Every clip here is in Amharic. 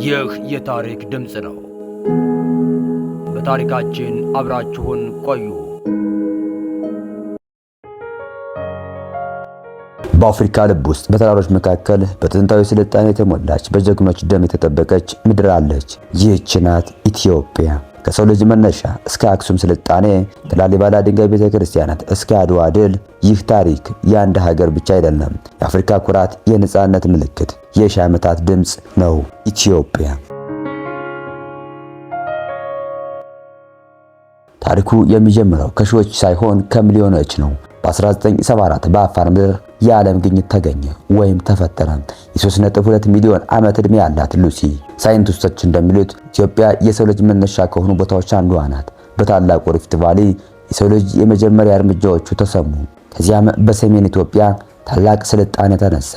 ይህ የታሪክ ድምፅ ነው። በታሪካችን አብራችሁን ቆዩ። በአፍሪካ ልብ ውስጥ በተራሮች መካከል በጥንታዊ ስልጣኔ የተሞላች፣ በጀግኖች ደም የተጠበቀች ምድር አለች። ይህች ናት ኢትዮጵያ። ከሰው ልጅ መነሻ እስከ አክሱም ስልጣኔ፣ ከላሊበላ ድንጋይ ቤተክርስቲያናት እስከ አድዋ ድል፣ ይህ ታሪክ የአንድ ሀገር ብቻ አይደለም። የአፍሪካ ኩራት፣ የነጻነት ምልክት፣ የሺህ ዓመታት ድምፅ ነው። ኢትዮጵያ። ታሪኩ የሚጀምረው ከሺዎች ሳይሆን ከሚሊዮኖች ነው። በ1974 በአፋር ምድር የዓለም ግኝት ተገኘ ወይም ተፈጠረ። የ3.2 ሚሊዮን ዓመት ዕድሜ ያላት ሉሲ። ሳይንቲስቶች እንደሚሉት ኢትዮጵያ የሰው ልጅ መነሻ ከሆኑ ቦታዎች አንዷ ናት። በታላቁ ሪፍት ቫሊ የሰው ልጅ የመጀመሪያ እርምጃዎቹ ተሰሙ። ከዚያም በሰሜን ኢትዮጵያ ታላቅ ስልጣኔ ተነሳ።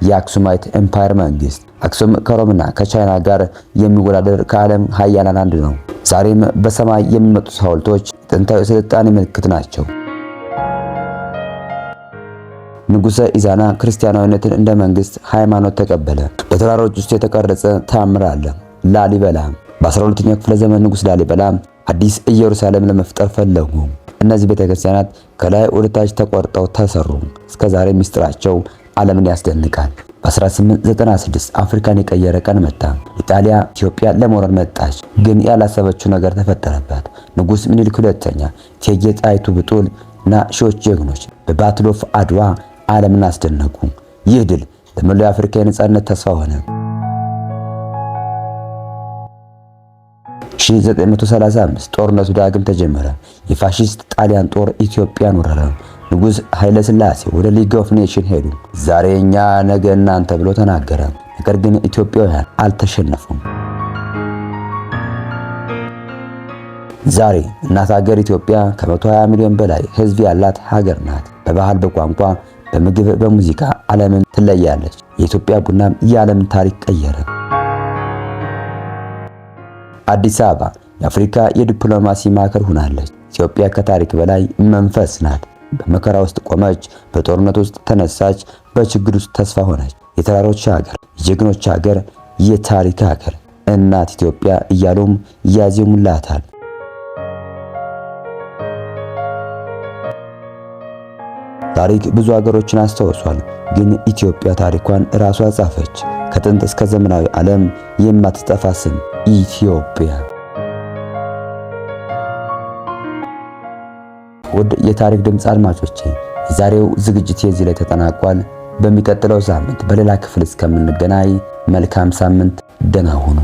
የ Aksumite Empire መንግስት። አክሱም ከሮምና ከቻይና ጋር የሚወዳደር ከዓለም ሀያላን አንዱ ነው። ዛሬም በሰማይ የሚመጡት ሐውልቶች የጥንታዊ ስልጣኔ ምልክት ናቸው። ንጉሠ ኢዛና ክርስቲያናዊነትን እንደ መንግስት ሃይማኖት ተቀበለ። በተራሮች ውስጥ የተቀረጸ ተአምር አለ። ላሊበላ። በ12ኛው ክፍለ ዘመን ንጉሥ ላሊበላ አዲስ ኢየሩሳሌም ለመፍጠር ፈለጉ። እነዚህ ቤተክርስቲያናት ከላይ ወደ ታች ተቆርጠው ተሰሩ። እስከ ዛሬ ምስጢራቸው ዓለምን ያስደንቃል። በ1896 አፍሪካን የቀየረ ቀን መጣ። ኢጣሊያ ኢትዮጵያ ለመውረር መጣች። ግን ያላሰበችው ነገር ተፈጠረባት። ንጉሥ ምኒልክ ሁለተኛ፣ እቴጌ ጣይቱ ብጡል እና ሺዎች ጀግኖች በ Battle of አድዋ ዓለምን አስደነቁ። ይህ ድል ለመላው የአፍሪካ የነጻነት ተስፋ ሆነ። 1935 ጦርነቱ ዳግም ተጀመረ። የፋሺስት ጣሊያን ጦር ኢትዮጵያን ወረረ። ንጉሥ ኃይለ ሥላሴ ወደ League of Nation ሄዱ። ዛሬ እኛ ነገ እናንተ ብሎ ተናገረ። ነገር ግን ኢትዮጵያውያን አልተሸነፉም። ዛሬ እናት ሀገር ኢትዮጵያ ከ120 ሚሊዮን በላይ ሕዝብ ያላት ሀገር ናት። በባህል፣ በቋንቋ፣ በምግብ፣ በሙዚቃ ዓለምን ትለያለች። የኢትዮጵያ ቡናም የዓለምን ታሪክ ቀየረ። አዲስ አበባ የአፍሪካ የዲፕሎማሲ ማዕከል ሆናለች። ኢትዮጵያ ከታሪክ በላይ መንፈስ ናት። በመከራ ውስጥ ቆመች፣ በጦርነት ውስጥ ተነሳች፣ በችግር ውስጥ ተስፋ ሆነች። የተራሮች ሀገር፣ የጀግኖች ሀገር፣ የታሪክ ሀገር እናት ኢትዮጵያ እያሉም ያዜሙላታል። ታሪክ ብዙ ሀገሮችን አስታውሷል። ግን ኢትዮጵያ ታሪኳን ራሷ ጻፈች። ከጥንት እስከ ዘመናዊ ዓለም የማትጠፋ ስም ኢትዮጵያ። ውድ የታሪክ ድምፅ አድማጮቼ፣ የዛሬው ዝግጅት የዚህ ላይ ተጠናቋል። በሚቀጥለው ሳምንት በሌላ ክፍል እስከምንገናኝ መልካም ሳምንት፣ ደህና ሁኑ።